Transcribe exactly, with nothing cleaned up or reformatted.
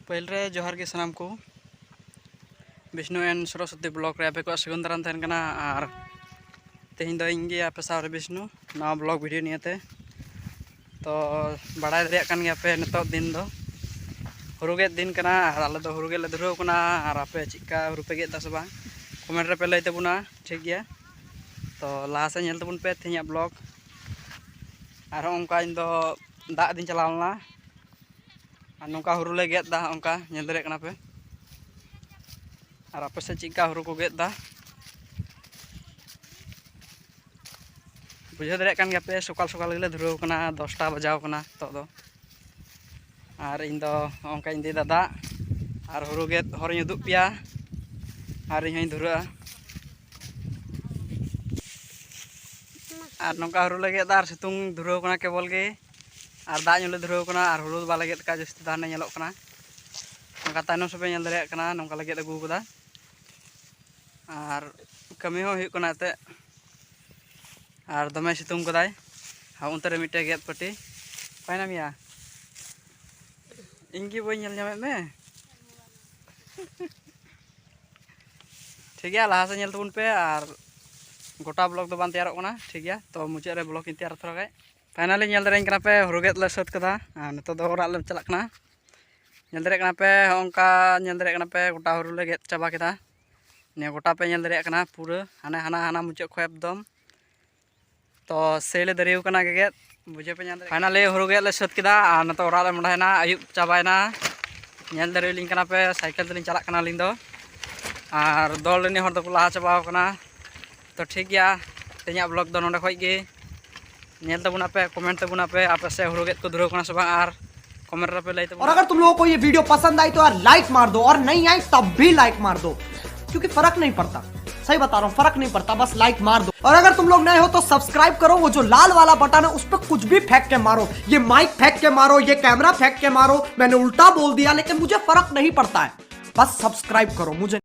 ᱯᱟᱹᱦᱤᱞ ᱨᱮ ᱡᱚᱦᱟᱨ ᱜᱮ ᱥᱟᱱᱟᱢ ᱠᱚ᱾ ᱵᱤᱥᱱᱩ ᱮᱱ ᱥᱚᱨᱚᱥᱚᱛᱤ ᱵᱞᱚᱜ ᱨᱮ ᱟᱯᱮ ᱠᱚᱣᱟᱜ ᱥᱟᱹᱜᱩᱱ ᱫᱟᱨᱟᱢ ᱛᱟᱦᱮᱱ ᱠᱟᱱᱟ᱾ ᱟᱨ ᱛᱮᱦᱮᱧ ᱫᱚ ᱤᱧ ᱜᱮ ᱟᱯᱮ ᱥᱟᱶ ᱨᱮ ᱵᱤᱥᱱᱩ, ᱱᱟᱣᱟ ᱵᱞᱚᱜ ᱵᱷᱤᱰᱤᱭᱳ ᱱᱤᱭᱮᱛᱮ᱾ ᱛᱚ, ᱵᱟᱲᱟᱭ ᱫᱟᱲᱮᱭᱟᱜ ᱠᱟᱱ ᱜᱮᱭᱟ ᱯᱮ, ᱱᱤᱛᱚᱜ ᱫᱤᱱ ᱫᱚ ᱦᱩᱲᱩ ᱜᱮᱫ ᱫᱤᱱ ᱠᱟᱱᱟ᱾ ᱟᱨ ᱟᱞᱮ ᱫᱚ ᱦᱩᱲᱩ ᱜᱮᱫ ᱞᱮ ᱫᱷᱩᱨᱟᱹᱣ ᱠᱟᱱᱟ᱾ ᱟᱨ ᱟᱯᱮ ᱪᱮᱫᱠᱟ ᱦᱩᱲᱩ ᱯᱮ ᱜᱮᱫ ᱫᱟ ᱥᱮ ᱵᱟᱝ, ᱠᱚᱢᱮᱱᱴ ᱨᱮᱯᱮ ᱞᱟᱹᱭ ᱛᱟᱵᱚᱱᱟ, ᱴᱷᱤᱠ ᱜᱮᱭᱟ? ᱛᱚ, ᱞᱟᱦᱟ ᱥᱮᱫ ᱧᱮᱞ ᱛᱟᱵᱚᱱ ᱯᱮ ᱛᱮᱦᱮᱧᱟᱜ ᱵᱞᱚᱜ᱾ ᱟᱨ ᱦᱚᱸ ᱚᱱᱠᱟ ᱤᱧ ᱫᱚ ᱫᱟᱜ ᱤᱫᱤᱧ ᱪᱟᱞᱟᱣ ᱞᱮᱱᱟ᱾ ᱟᱨ ᱱᱚᱝᱠᱟ ᱦᱩᱲᱩ ᱞᱮ ᱜᱮᱫ ᱫᱟ, ᱚᱱᱠᱟ ᱧᱮᱞ ᱫᱟᱲᱮᱭᱟᱜ ᱠᱟᱱᱟ ᱯᱮ᱾ ᱟᱨ ᱟᱯᱮ ᱥᱮᱫ ᱪᱮᱫᱠᱟ ᱦᱩᱲᱩ ᱠᱚ ᱜᱮᱫ ᱫᱟ, ᱵᱩᱡᱷᱟᱹᱣ ᱫᱟᱲᱮᱭᱟᱜ ᱠᱟᱱ ᱜᱮᱭᱟ ᱯᱮ, ᱥᱚᱠᱟᱞ ᱥᱚᱠᱟᱞ ᱜᱮᱞᱮ ᱫᱷᱩᱨᱟᱹᱣ ᱠᱟᱱᱟ, ᱫᱚᱥᱴᱟ ᱵᱟᱡᱟᱣ ᱠᱟᱱᱟ ᱱᱤᱛᱚᱜ ᱫᱚ᱾ ᱟᱨ ᱤᱧ ᱫᱚ ᱱᱚᱜᱼᱚ ᱱᱚᱝᱠᱟᱧ ᱤᱫᱤᱭᱮᱫᱟ ᱫᱟᱜ, ᱟᱨ ᱦᱩᱲᱩ ᱜᱮᱫ ᱦᱚᱨᱤᱧ ᱩᱫᱩᱜ ᱯᱮᱭᱟ, ᱟᱨ ᱤᱧ ᱦᱚᱸᱧ ᱫᱷᱩᱨᱟᱹᱜᱼᱟ᱾ ᱟᱨ ᱱᱚᱝᱠᱟ ᱦᱩᱲᱩ ᱞᱮ ᱜᱮᱫ ᱫᱟ, ᱟᱨ ᱥᱤᱛᱩᱝ ᱫᱷᱩᱨᱟᱹᱣ ᱠᱟᱱᱟ ᱠᱮᱵᱚᱞ ᱜᱮ, ᱟᱨ ᱫᱟᱜ ᱧᱩ ᱞᱮ ᱫᱷᱩᱨᱟᱹᱣ ᱠᱟᱱᱟ᱾ ᱟᱨ ᱦᱩᱲᱩ ᱫᱚ ᱵᱟᱞᱮ ᱜᱮᱫ ᱠᱟᱜᱼᱟ, ᱡᱟᱹᱥᱛᱤ ᱫᱚ ᱦᱟᱱᱮ ᱧᱮᱞᱚᱜ ᱠᱟᱱᱟ᱾ ᱱᱚᱝᱠᱟ ᱛᱟᱭᱱᱚᱢ ᱥᱮᱫ ᱯᱮ ᱧᱮᱞ ᱫᱟᱲᱮᱭᱟᱜ ᱠᱟᱱᱟ, ᱱᱚᱝᱠᱟ ᱞᱮ ᱜᱮᱫ ᱟᱹᱜᱩ ᱠᱟᱫᱟ᱾ ᱟᱨ ᱠᱟᱹᱢᱤ ᱦᱚᱸ ᱦᱩᱭᱩᱜ ᱠᱟᱱᱟ ᱮᱱᱛᱮᱫ᱾ ᱟᱨ ᱫᱚᱢᱮ ᱥᱤᱛᱩᱝ ᱠᱟᱫᱟᱭ᱾ ᱟᱨ ᱚᱱᱛᱮ ᱨᱮ ᱢᱤᱫᱴᱮᱡ ᱜᱮᱫ ᱯᱟᱹᱴᱤ᱾ ᱚᱠᱟᱭᱱᱟᱢ ᱭᱟ? ᱤᱧ ᱜᱮ ᱵᱟᱹᱧ ᱧᱮᱞ ᱧᱟᱢᱮᱫ ᱢᱮ᱾ ᱴᱷᱤᱠ ᱜᱮᱭᱟ, ᱞᱟᱦᱟ ᱥᱮᱫ ᱧᱮᱞ ᱛᱟᱵᱚᱱ ᱯᱮ᱾ ᱟᱨ ᱜᱚᱴᱟ ᱵᱞᱚᱜ ᱫᱚ ᱵᱟᱝ ᱛᱮᱭᱟᱨᱚᱜ ᱠᱟᱱᱟ, ᱴᱷᱤᱠ ᱜᱮᱭᱟ? ᱛᱚ, ᱢᱩᱪᱟᱹᱫ ᱨᱮ ᱵᱞᱚᱜ ᱤᱧ ᱛᱮᱭᱟᱨ ᱛᱚᱨᱟ ᱠᱷᱟᱡ᱾ ᱯᱷᱟᱭᱱᱟᱞᱤ ᱧᱮᱞ ᱫᱟᱲᱮᱭᱟᱹᱧ ᱠᱟᱱᱟ ᱯᱮ, ᱦᱩᱲᱩ ᱜᱮᱫ ᱞᱮ ᱥᱟᱹᱛ ᱠᱟᱫᱟ᱾ ᱟᱨ ᱱᱤᱛᱚᱜ ᱫᱚ ᱚᱲᱟᱜ ᱞᱮ ᱪᱟᱞᱟᱜ ᱠᱟᱱᱟ᱾ ᱧᱮᱞ ᱫᱟᱲᱮᱭᱟᱜ ᱠᱟᱱᱟ ᱯᱮ, ᱦᱚᱸᱜᱼᱚ ᱱᱚᱝᱠᱟ ᱧᱮᱞ ᱫᱟᱲᱮᱭᱟᱜ ᱠᱟᱱᱟ ᱯᱮ, ᱜᱚᱴᱟ ᱦᱩᱲᱩ ᱞᱮ ᱜᱮᱫ ᱪᱟᱵᱟ ᱠᱮᱫᱟ᱾ ᱱᱤᱭᱟᱹ ᱜᱚᱴᱟ ᱯᱮ ᱧᱮᱞ ᱫᱟᱲᱮᱭᱟᱜ ᱠᱟᱱᱟ, ᱯᱩᱨᱟᱹ ᱦᱟᱱᱮ ᱦᱟᱱᱟ, ᱦᱟᱱᱟ ᱢᱩᱪᱟᱹᱫ ᱠᱷᱚᱱ ᱮᱠᱫᱚᱢ᱾ ᱛᱚ, ᱥᱮᱭ ᱞᱮ ᱫᱟᱹᱨᱭᱟᱹᱣ ᱠᱟᱱᱟ ᱜᱮᱜᱮᱫ, ᱵᱩᱡᱷᱟᱹᱣ ᱯᱮ ᱧᱟᱢ ᱫᱟᱲᱮᱭᱟᱜ ᱠᱟᱱᱟ᱾ ᱯᱷᱟᱭᱱᱟᱞᱤ ᱦᱩᱲᱩ ᱜᱮᱫ ᱞᱮ ᱥᱟᱹᱛ ᱠᱮᱫᱟ ᱟᱨ ᱱᱤᱛᱚᱜ ᱚᱲᱟᱜ ᱞᱮ ᱢᱚᱦᱰᱟᱭᱮᱱᱟ᱾ ᱟᱹᱭᱩᱵ ᱪᱟᱵᱟᱭᱮᱱᱟ᱾ ᱧᱮᱞ ᱫᱟᱲᱮᱭᱟᱞᱤᱧ ᱠᱟᱱᱟ ᱯᱮ, ᱥᱟᱭᱠᱮᱞ ᱛᱮᱞᱤᱧ ᱪᱟᱞᱟᱜ ᱠᱟᱱᱟ ᱟᱹᱞᱤᱧ ᱫᱚ᱾ ᱟᱨ ᱫᱚᱞ ᱨᱤᱱᱤᱡ ᱦᱚᱲ ᱫᱚᱠᱚ ᱞᱟᱦᱟ ᱪᱟᱵᱟᱣ ᱠᱟᱱᱟ᱾ ᱛᱚ, ᱴᱷᱤᱠ ᱜᱮᱭᱟ, ᱛᱮᱦᱮᱧᱟᱜ ᱵᱞᱚᱜ ᱫᱚ ᱱᱚᱸᱰᱮ ᱠᱷᱚᱡ ᱜᱮ᱾ ᱧᱮᱞ ᱛᱟᱵᱚᱱ ᱟᱯᱮ, ᱠᱚᱢᱮᱱᱴ ᱛᱟᱵᱚᱱ ᱟᱯᱮ, ᱟᱯᱮ ᱥᱮᱫ ᱦᱩᱲᱩ ᱜᱮᱫ ᱠᱚ ᱫᱷᱩᱨᱟᱹᱣ ᱠᱟᱱᱟ ᱥᱮ ᱵᱟᱝ, ᱟᱨ ᱠᱚᱢᱮᱱᱴ ᱨᱮᱯᱮ ᱞᱟᱹᱭ ᱛᱟᱵᱚᱱᱟ᱾ और अगर तुम लोगों को ये वीडियो पसंद आई तो यार लाइक मार दो, और नहीं आई तब भी लाइक मार दो, क्योंकि फर्क नहीं पड़ता। सही बता रहा हूँ, फर्क नहीं पड़ता, बस लाइक मार दो। और अगर तुम लोग नए हो तो सब्सक्राइब करो, वो जो लाल वाला बटन है उस पर कुछ भी फेंक के मारो, ये माइक फेंक के मारो, ये कैमरा फेंक के मारो, मैंने उल्टा बोल दिया, लेकिन मुझे फर्क नहीं पड़ता है। बस सब्सक्राइब करो, मुझे